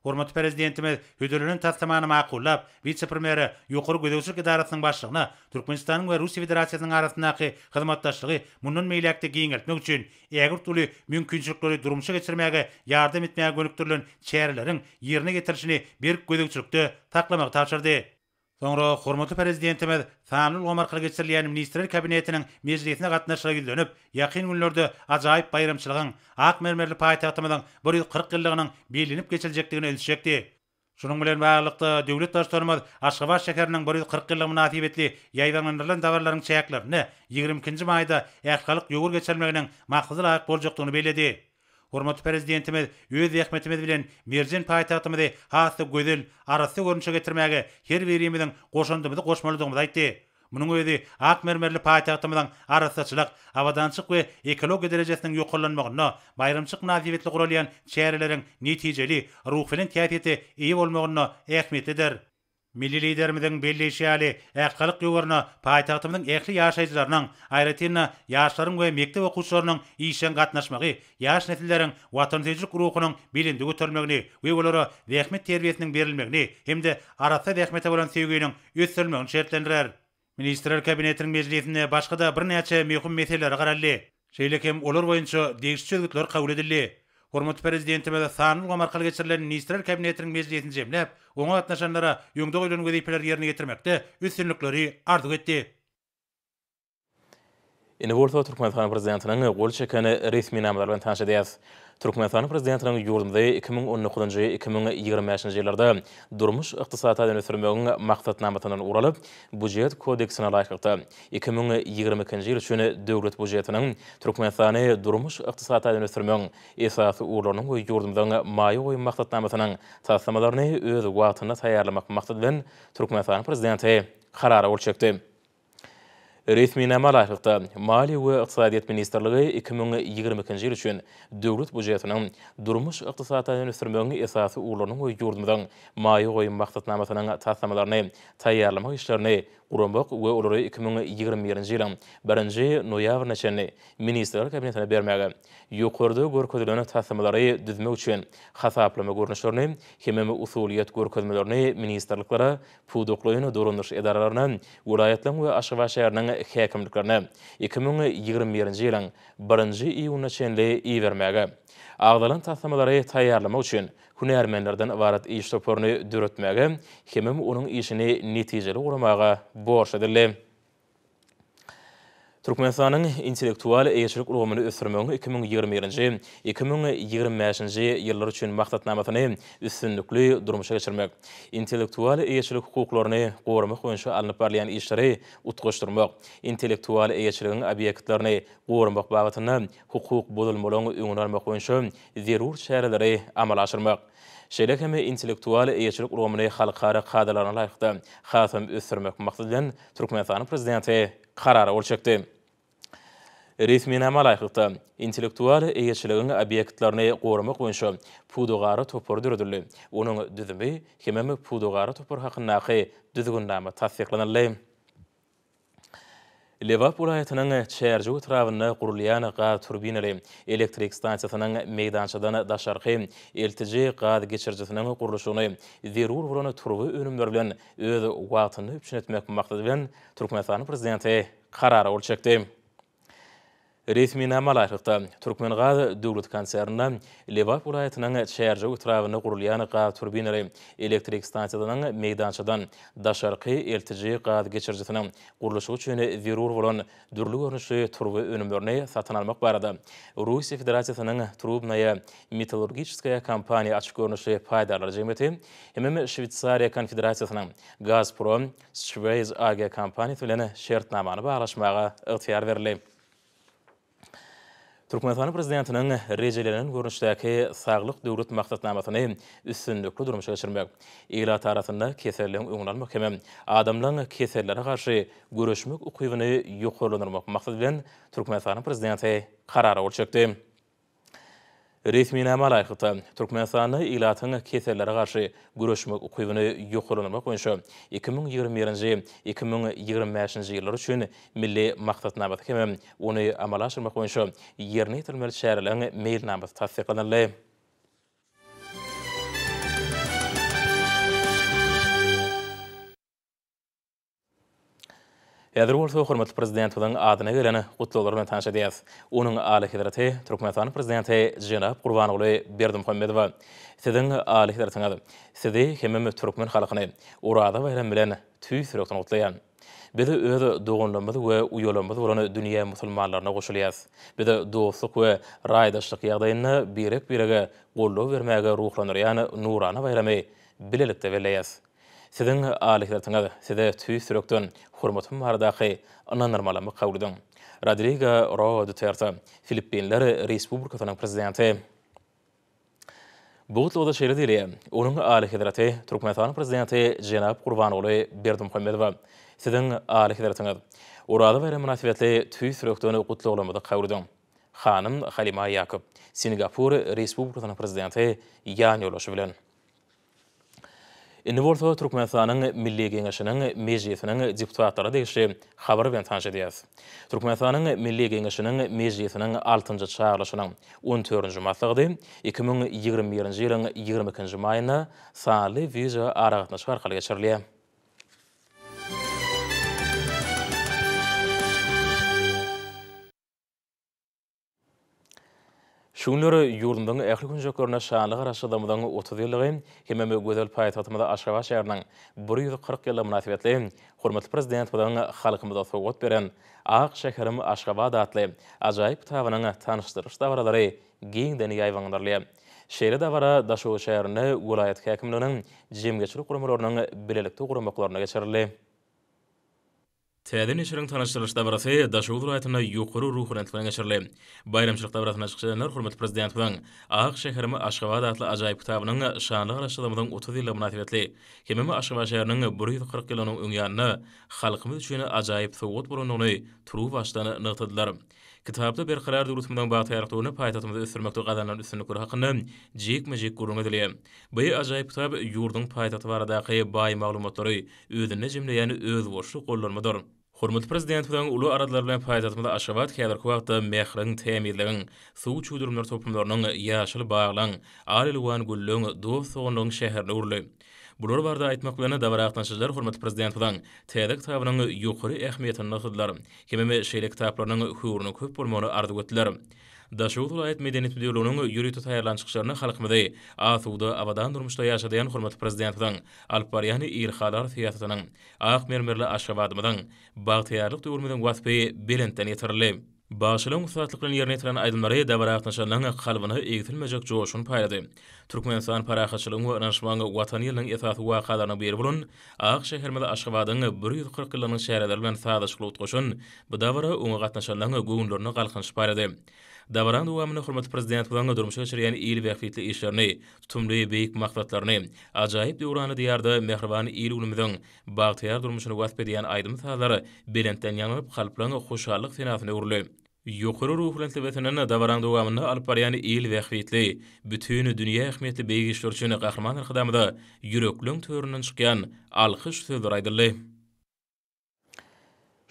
Hormatly Prezidentimiz hödürlenen taslamany makullap, wise-premýere, Ýokary gözegçilik edarasynyň başlygyna Türkmenistanyň we Russiýa Federasiýasynyň arasyndaky hyzmatdaşlygy mundan beýläk-de giňeltmek üçin ägirt uly mümkinçilikleri durmuşa geçirmäge ýardam etmäge gönükdirilen çäreleriň ýerine ýetirilişini berk gözegçilikde saklamagy tabşyrdy. Soňra hormatly Prezidentimiz sanly ulgam arkaly geçirilýän Ministrler Kabinetiniň mejlisine gatnaşyga ýüzlenip, ýakyn günlerde ajaýyp baýramçylygyň, ak mermerli paýtagtymyzyň 140 ýyllygynyň bellenip geçiljekdigine ünsi çekdi. Şunuň bilen baglylykda, döwlet Baştutanymyz Aşgabat şäheriniň 140 ýyllygy mynasybetli ýaýbaňlandyrylan dabaralaryň çäklerinde 22-nji maýda ählihalk ýowar geçirilmeginiň maksada laýyk boljakdygyny belledi. Hormatly Prezidentimiz öz zähmetimiz bilen merjen paýtagtymyzy has-da gözel, arassa görnüşe getirmäge her birimiziň goşandymyzy goşmalydygymyzy aýtdy. Munuň özi ak mermerli paýtagtymyzyň arassaçylyk, abadançylyk we ekologiýa derejesiniň ýokarlanmagynda, baýramçylyk mynasybetli guralýan çäreleriň netijeli, ruhubelent häsiýete eýe bolmagynda ähmiýetlidir. Milli Liderimiziň belleýşi ýaly, ählihalk ýowaryna paýtagtymyzyň ähli ýaşaýjylarynyň, aýratyn-da, ýaşlaryň we mekdep okuwçylarynyň işjeň gatnaşmagy ýaş nesilleriň watansöýüjilik ruhunyň belende göterilmegini we olara zähmet terbiýesiniň berilmegini hem-de arassa zähmete bolan söýginiň ösdürilmegini şertlendirer. Ministrler Kabinetiniň mejlisinde başga-da birnäçe möhüm meselelere garaldy. Şeýle hem olar boýunça degişli çözgütler kabul edildi. Hormatly Prezidentimiz sanly ulgam arkaly geçirilen Ministrler Kabinetiniň mejlisini jemläp, oňa gatnaşanlara öňde goýlan wezipeleri ýerine ýetirmekde üstünlikleri arzuw etdi. Indi bolsa Türkmenistanyň Prezidentiniň gol çeken resminamalary bilen tanyş edýäris. Türkmenistanyň Prezidentiniň ýurdumyzy 2019-njy, 2025-nji ýyllarda durmuş-ykdysady taýdan ösdürmegiň maksatnamasyndan ugur alyp, Býujet kodeksine laýyklykda, 2022-nji ýyl üçin Döwlet býujetiniň Türkmenistany durmuş-ykdysady taýdan ösdürmegiň esasy ugurlarynyň we ýurdumyzyň maýa goýum maksatnamasynyň taslamalaryny öz wagtynda taýýarlamak maksady bilen Türkmenistanyň Prezidenti Karara gol çekdi. Resminama laýyklykda, Maliýe we ykdysadyýet ministrligi 2022-nji ýyl üçin Döwlet býujetiniň durmuş-ykdysady taýdan ösdürmegiň esasy ugurlarynyň we ýurdumyzyň maýa goýum maksatnamasynyň taslamalaryny taýýarlamak işlerini guramak we olary 2021-nji ýylyň birinji noýabryna çenli Ministrler Kabinetine bermäge, ýokarda görkezilen taslamalary düzmek üçin hasaplama görnüşlerini hemem usulyýet görkezmelerini ministrliklere, pudaklaýyn dolandyryş edaralaryna, welaýatlaryň we Aşgabat şäheriniň häkimliklerine 2021-nji ýylyň birinji iýunyna çenli ibermäge, agzalan taslamalary taýýarlamak üçin hünärmenlerden ybarat iş toparyny döretmäge hemem onuň işini netijeli guramaga borçly edildi. Türkmenistanyň intellektual eýeçilik ulgamyny ösdürmegiň 2021-nji, 2025-nji ýyllar üçin maksatnamasyny üstünlikli durmuşa geçirmek, intellektual eýeçilik hukuklaryny goramak boýunça alnyp barylýan işleri utgaşdyrmak, intellektual eýeçiligiň obýektlerini goramak babatynda hukuk bozulmalaryň öňüni almak boýunça zerur çäreleri amala aşyrmak, şeýle hem intellektual eýeçilik ulgamyny halkara kadalaryna laýyklykda hasam ösdürmek maksady bilen Türkmenistanyň Prezidenti Karara gol çekdi. Resminama laýyklykda, intellektual eýeçiligiň obýektlerini goramak boýunça pudagara topary döredildi. Onuň düzümi hemem pudagara topary hakyndaky Düzgünnama tassyklanyldy. Lebap welaýatynyň Çärjew etrabynda gurulýan gaz turbinaly elektrik stansiýasynyň meýdançadan daşarky eltiji gaz geçirijisiniň gurluşygyny zerur bolan turba önümleri bilen öz wagtynda üpjün etmek maksady bilen, Türkmenistanyň Prezidenti Karara gol çekdi. Resminama laýyklykda, Türkmengaz döwlet konsernine Lebap welaýatynyň Çärjew etrabynda gurulýan gaz turbinaly elektrik stansiýasynyň meýdançadan daşarky eltiji gaz geçirijisiniň gurluşygy üçin zerur bolan dürli görnüşli turba önümlerini satyn almak barada Russiýa Federasiýasynyň Trubnaýa metallurgiçeskaýa kompaniýa açyk görnüşli paýdarlar jemgyýeti hemem Şweýsariýa Konfederasiýasynyň Gazprom Schweiz AG kompaniýasy bilen şertnamany baglaşmaga ygtyýar berildi. Türkmenistanyň Prezidentiniň rejelenen görnüşdäki Saglyk Döwlet maksatnamasyny üstünlikli durmuşa geçirmek, ilat arasynda keselleriň öňüni almak hem adamlaryň kesellere garşy göreşmek ukybyny ýokarlandyrmak maksady bilen Türkmenistanyň Prezidenti Karara gol çekdi. Resminama laýyklykda, Türkmenistanda ilatyň kesellere garşy göreşmek ukybyny ýokarlandyrmak boýunça 2021-nji, 2025-nji ýyllar üçin Milli maksatnamasy hemem ony amala aşyrmak boýunça ýerine ýetirilmeli çäreleriň meýilnamasy tassyklanyldy. Häzir bolsa hormatly Prezidentimiziň adyna gelen gutlaglar bilen tanyş edýäris. Onuň Alyhezreti Türkmenistanyň Prezidenti jenap Gurbanguly Berdimuhamedowa Siziň Alyhezretiňiz, Sizi hemem türkmen halkyny Oraza baýramy bilen tüýs ýürekden gutlaýan. Biz öz doganlarymyz we uýalarymyz bolan dünýä musulmanlaryna goşulýas. Biz dostluk we raýdaşlyk ýagdaýynda birek-birege goldaw bermäge ruhlandyrýan nurana baýramy bilelikde belleýäs. Siziň Alyhezretiňiz, size tüýs ýürekden hormatym baradaky ynandyrmalamy kabul ediň. Rodrigo Roa Duterte, Filippinler Respublikasynyň Prezidenti. Bu gutlagda şeýle diýilýär, Onuň Alyhezreti, Türkmenistanyň Prezidenti jenap Gurbanguly Berdimuhamedowa, Siziň Alyhezretiňiz, Oraza baýramy mynasybetli tüýs ýürekden gutlaglarymyzy kabul ediň. Hanym Halima Ýakob, Singapur Respublikasynyň Prezidenti ýanýoldaşy bilen. Indi bolsa Türkmenistanyň Milli Geňeşiniň Mejlisiniň deputatlaryna degişli habar bilen tanyş edýäris. Türkmenistanyň Milli Geňeşiniň Mejlisiniň altynjy çagyrylyşynyň on dördünji maslahaty 2021-nji ýylyň 22-nji maýynda sanly wideoaragatnaşyk arkaly geçirilýär. Şu günler ýurdumyzyň ähli künjeklerinde şanly Garaşsyzlygymyzyň 30 ýyllygy hemem gözel paýtagtymyz Aşgabat şäheriniň 140 ýyllygy mynasybetli hormatly Prezidentimiziň halkymyza sowgat beren Ak şäherim Aşgabat atly ajaýyp kitabynyň tanyşdyrylyş dabaralary giňden ýaýbaňlandyrylýar. Şeýle dabara Daşoguz şäherinde welaýat häkimliginiň jemgyýetçilik guramalarynyň bilelikde guramaklarynda geçirildi. Täze neşiriň tanyşdyrylyş dabarasy Daşoguz welaýatynda ýokary ruhubelentlik bilen geçirildi. Baýramçylyk dabarasynda çykyş edenler hormatly Prezidentimiziň Ak şäherim Aşgabat atly ajaýyp kitabynyň şanly Garaşsyzlygymyzyň 30 ýyllygy mynasybetli hemem Aşgabat şäheriniň 140 ýyllygynyň öň ýanynda halkymyz üçin ajaýyp sowgat bolandygyny turuwbaşdan nygtadylar. Kitapda Berkarar döwletimiziň bagtyýarlyk döwründe paýtagtymyzy ösdürmekde gazanylan üstünlikler hakynda jikme-jik gürrüň edilýär. Bu ajaýyp kitap ýurduň paýtagty baradaky baý maglumatlary özünde jemleýän özboluşly gollanmadyr. Hormatly Prezidentimiziň uly aladalary bilen paýtagtymyz Aşgabat häzirki wagtda mähriň, tämizligiň, suw çüwdürimler toplumlarynyň, ýaşyl baglaň, al-elwan gülleň, dost-doganlygyň şäherine öwrüldi. Bular barada aýtmak bilen, dabara gatnaşyjylar hormatly Prezidentimiziň täze kitabynyň ýokary ähmiýetini nygtadylar hemem şeýle kitaplarynyň höwrüniň köp bolmagyny arzuw etdiler. Daşoguz welaýat Medeniýet müdirliginiň ýörite taýýarlan çykyşlarynda halkymyzy asuda, abadan durmuşda ýaşadýan hormatly Prezidentimiziň alyp barýan ilhalar syýasatynyň, ak mermerli Aşgabadymyzyň, bagtyýarlyk döwrümiziň waspy belentden ýetirildi. Bagşylaryň ussatlyk bilen ýerine ýetiren aýdymlary dabara gatnaşanlaryň kalbyna egsilmejek joşgun paýlady. Türkmenistan parahatçylygyň we ynanyşmagyň Watany ýylynyň esasy wakalarynyň biri bolan ak şäherimiz Aşgabadyň 140 ýyllygynyň çäreleri bilen sazlaşykly utgaşan bu dabara oňa gatnaşanlaryň göwünlerine galkynyş paýlady. Dabaranyň dowamynda hormatly Prezidentimiziň durmuşa geçirýän il bähbitli işlerini, tutumly beýik maksatlaryny, ajaýyp döwranly Diýarda mähriban il-günümiziň bagtyýar durmuşyny wasp edýän aýdym-sazlar belentden ýaňlanyp, kalplaryň hoşallyk senasyna öwrüldi. Ýokary ruhubelentligesinden dabaraň dowamynda alyp barýan il bähbitli, bütin dünýä ähmiýetli beýik işleri üçin Gahryman Arkadagymyza ýürekleň töründen çykýan alkyş sözleri aýdyldy.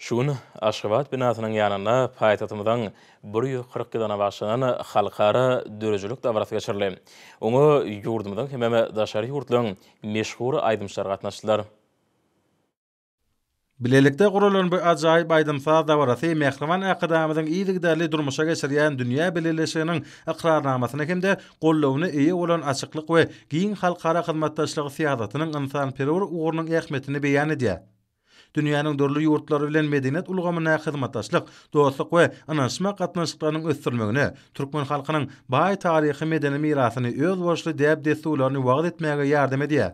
Şu gün Aşgabat binasynyň ýanynda paýtagtymyzyň 140 ýyllygyna bagyşlanan halkara döredijilik dabarasy geçirildi. Oňa ýurdumyzyň hemem daşary ýurtlaryň meşhur aýdymçylary gatnaşdylar. Bilelikde guralan bu ajaýyp aýdym-saz dabarasy mähriban Arkadagymyzyň yzygiderli durmuşa geçirýän dünýä bileleşiginiň ykrarnamasyna hem-de goldawyna eýe bolan açyklyk we giň halkara hyzmatdaşlygy syýasatynyň ynsanperwer ugrunyň ähmiýetini beýan edýär. Dünýäniň dürli ýurtlary bilen medeniýet ulgamyndaky hyzmatdaşlyk, dostluk we ynanyşmak gatnaşyklarynyň ösdürilmegine, türkmen halkynyň baý taryhy-medeni mirasyny, özboluşly däp-dessurlaryny wagyz etmäge ýardam edýär.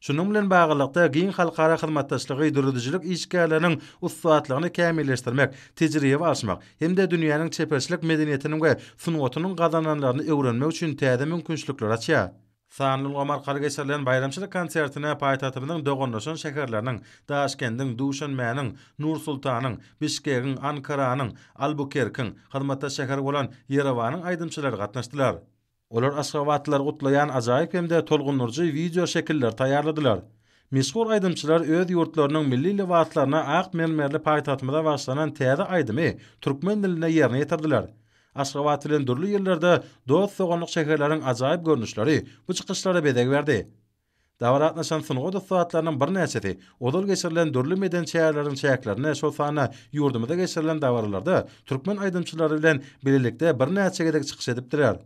Şunuň bilen baglylykda, giň halkara hyzmatdaşlygy döredijilik işgärleriniň ussatlygyny kämilleşdirmek, tejribe alyşmak hem-de dünýäniň çeperçilik medeniýetiniň we sungatynyň gazananlaryny öwrenmek üçin täze mümkinçilikleri açýar. Sanly ulgam arkaly geçirilen baýramçylyk konsertine paýtagtymyzyň doganlaşan şäherleriniň, Daşkendiň, Duşanbäniň, Nur-Sultanyň, Bişkegiň, Ankaranyň, Albukerkiň, hyzmatdaş şäheri bolan Ýerewanyň aýdymçylary gatnaşdylar. Olar aşgabatlylary gutlaýan ajaýyp hem-de tolgundyryjy wideo şekilleri taýýarladylar. Meşhur aýdymçylar öz ýurtlarynyň milli lybaslaryna ak mermerli paýtagtymyza bagyşlanan täze aýdymy türkmen dilinde ýerine ýetirdiler. Aşgabat bilen dürli ýyllarda dost-doganlyk şäherleriň ajaýyp görnüşleri bu çykyşlara bezeg berdi. Dabara gatnaşan sungat ussatlarynyň birnäçesi ozal geçirilen dürli medeni çäreleriň çäklerinde, şol sanda ýurdumyzda geçirilen dabaralarda türkmen aýdymçylary bilen bilelikde birnäçe gezek çykyş edipdiler.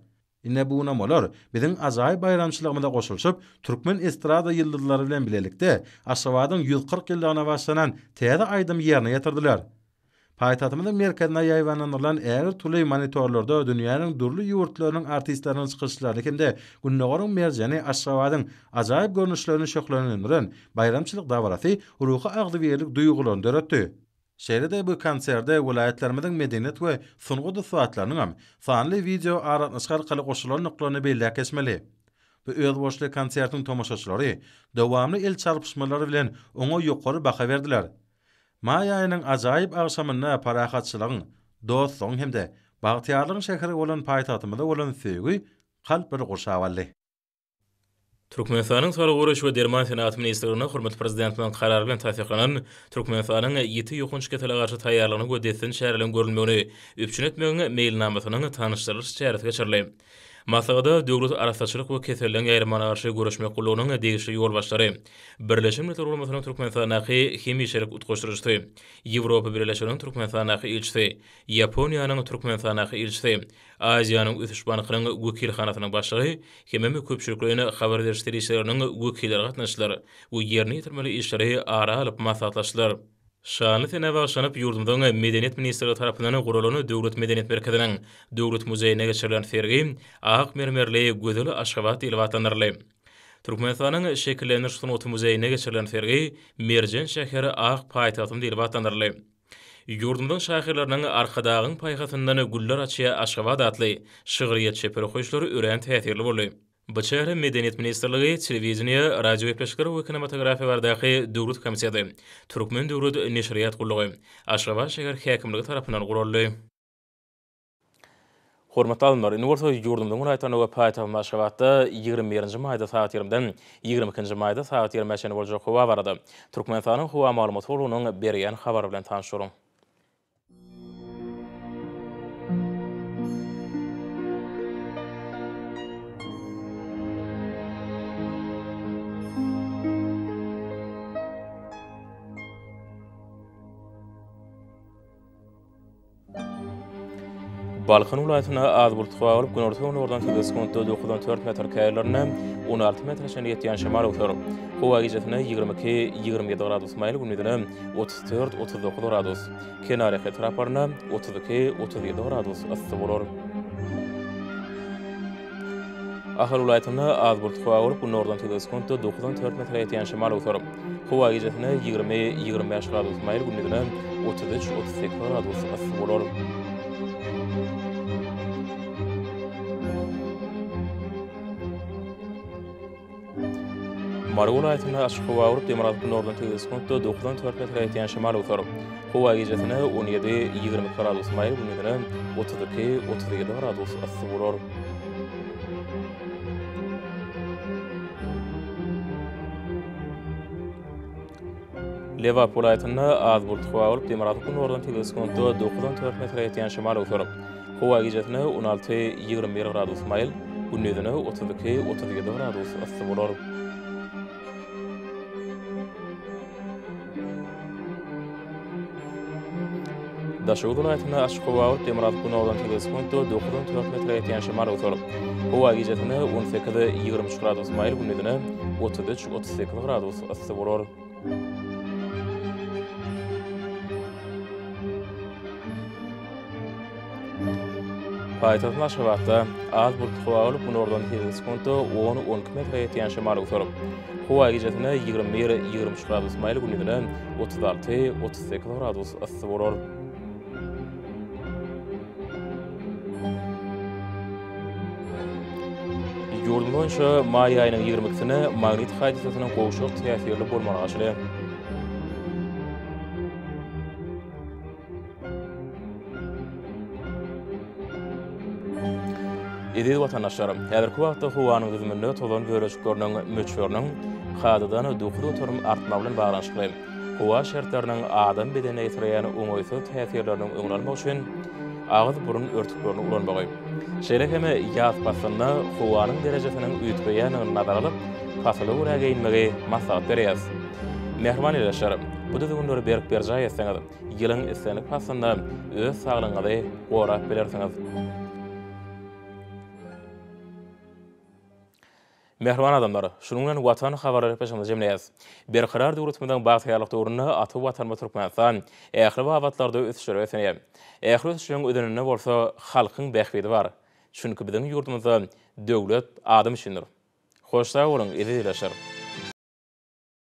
Ine bu günem olar biziň ajaýyp baýramçylygymyza goşulyşyp, türkmen estrada ýyldyzlary bilen bilelikde Aşgabadyň 140 ýyllygyna bagyşlanan täze aýdymy ýerine ýetirdiler. Paýtagtymyzyň merkezinde ýaýbaňlandyrylan ägirt uly monitorlarda dünýäniň dürli ýurtlarynyň artistleriniň çykyşlaryny hem-de Gündogaryň merjeni Aşgabadyň ajaýyp görnüşlerini şöhlelendiren baýramçylyk dabarasy ruhy agzybirlik duýgularyny döretdi. Şeýle-de bu konserde welaýatlarymyzyň medeniýet we sungat ussatlarynyň hem sanly wideo aragatnaşyk arkaly goşulandyklaryny belläp geçmeli. Bu özboluşly konsertiň tomaşaçylary dowamly el çarpyşmalary bilen oňa ýokary baha berdiler. Maý aýynyň ajaýyp agşamynda parahatçylygyň, dostlugyň hem-de bagtyýarlygyň şäheri bolan paýtagtymyza bolan söýgi kalplary gurşap aldy. Türkmenistanyň Saglygy goraýyş we derman senagaty ministrliginde hormatly Prezidentimiziň Karary bilen tassyklanan Türkmenistanyň ýiti ýokanç kesele garşy taýýarlygyny we dessin çäreleriň görülmegini üpjün etmegiň meýilnamasynyň tanyşdyrylyş çäresi geçirildi. Maslahata Döwlet arassaçylyk we keselleriň ýaýramagyna garşy göreşmek gullugynyň degişli ýolbaşçylary, Birleşen Milletler Guramasynyň Türkmenistandaky hemişelik utgaşdyryjysy, Ýewropa Bileleşiginiň Türkmenistandaky ilçisi, Ýaponiýanyň Türkmenistandaky ilçisi, Aziýanyň ösüş bankynyň wekilhanasynyň başlygy hemem köpçülikleýin habar beriş serişdeleriniň wekilleri gatnaşdylar we ýerine ýetirmeli işleri ara alyp maslahatlaşdylar. Şanly senä bagyşlanyp, ýurdumyzyň Medeniýet ministrligi tarapyndan guralan Döwlet medeniýet merkeziniň Döwlet muzeýinde geçirilen sergi Ak mermerli gözel Aşgabat diýlip atlandyryldy. Türkmenistanyň Şekillendiriş sungaty muzeýinde geçirilen sergi Merjen şäher ak paýtagtym diýlip atlandyryldy. Ýurdumyzyň şahyrlarynyň Arkadagyň paýhasyndan güller açýar Aşgabat atly şygryýet çeper okaýyşlary örän täsirli boldy. Bu çäre Medeniýet ministrligi, Telewideniýe, radiogepleşikler we kinematografiýa baradaky döwlet komiteti, Türkmen döwlet neşirýat gullugy, Aşgabat şäher häkimligi tarapyndan guraldy. Hormatly alymlar, indi bolsa ýurdumyzyň welaýatlarynda we paýtagtymyz Aşgabatda 21-nji maýda sagat ýigrimiden 22-nji maýda sagat ýigrimä çenli boljak howa barada Türkmenistanyň Howa maglumat gullugynyň berýän habary bilen tanyş boluň. Balkan welaýatynda az bulut howa bolup, günorta-gündogardan tizligi sekuntda dokuzdan dört metr, käýerlerinde 16 metre çenli ýetýän şemal öwser. Howa gijesine 22, 27 gradus maýyl, gündizine 34, 39 gradus, kenarýaka etraplarynda 32, 37 gradus yssy bolar. Ahal welaýatynda az bulutly howa bolup, günordan tizligi sekuntda dokuzdan dört metre ýetýän şemal öwser. Howa gijesine 20, 25 gradus maýyl, gündizine 33, 38 gradus yssy bolar. Mary welaýatynda açyk howa bolup, demirgazyk-günordan tizligi sekuntda dokuzdan dört metre ýetýän şemal öwser. Howa gijesine 17, 22 gradus maýyl, gündizine 32, 37 gradus yssy bolar. Lebap welaýatynda az bulutly howa bolup, demirgazyk-günordan tizligi sekuntda dokuzdan dört metre ýetýän şemal öwser. Howa gijesine 16, 21 gradus maýyl, gündizine 32, 37 gradus yssy bolar. Daşoguz welaýatynda açyk howa bolup, demirgazyk-günordan tizligi sekuntda dokuzdan dört metre ýetýän şemal öwser. Howa gijesine 18, 23 gradus maýyl, gündizine 33, 38 gradus yssy bolar. Paýtagtymyz Aşgabatda az bulutly howa bolup, günordan tizligi sekuntda on-on iki metre ýetýän şemal öwser. Howa gijesine 21, 23 gradus maýyl, gündizine 36, 38 gradus yssy bolar. Ýurdumyz boýunça maý aýynyň 22-sine magnit hadysasynyň gowşak täsirli bolmagyna garaşylýar. Eziz watandaşlar, häzirki wagtda howanyň düzüminde tozan bölejikleriniň möçberiniň kadadan 9% artmagy bilen baglanyşykly howa şertleriniň adam bedenine ýetirýän oňaýsyz täsirleriniň öňüni almak üçin agyz-burun örtüklerini ulanmagy, şeýle hem ýaz paslynda howanyň derejesiniň üýtgeýändigini nazara alyp, pasyla görä geýinmegi maslahat berýäris. Mähriban ildeşler, bu düzgünleri berk berjaý etseňiz, ýylyň islendik paslynda öz saglygyňyzy gorap bilersiňiz. Mähriban adamlar, şunuň bilen Watan habarlar gepleşigimizi jemleýäris. Berkarar döwletimiziň bagtyýarlyk döwründe ata Watanymyz Türkmenistan ähli babatlarda ösüşlere beslenýär. Ähli ösüşleriň özeninde bolsa halkyň bähbidi bar. Çünki biziň ýurdumyzda döwlet adam üçindir. Hoş sag boluň, eziz ildeşler!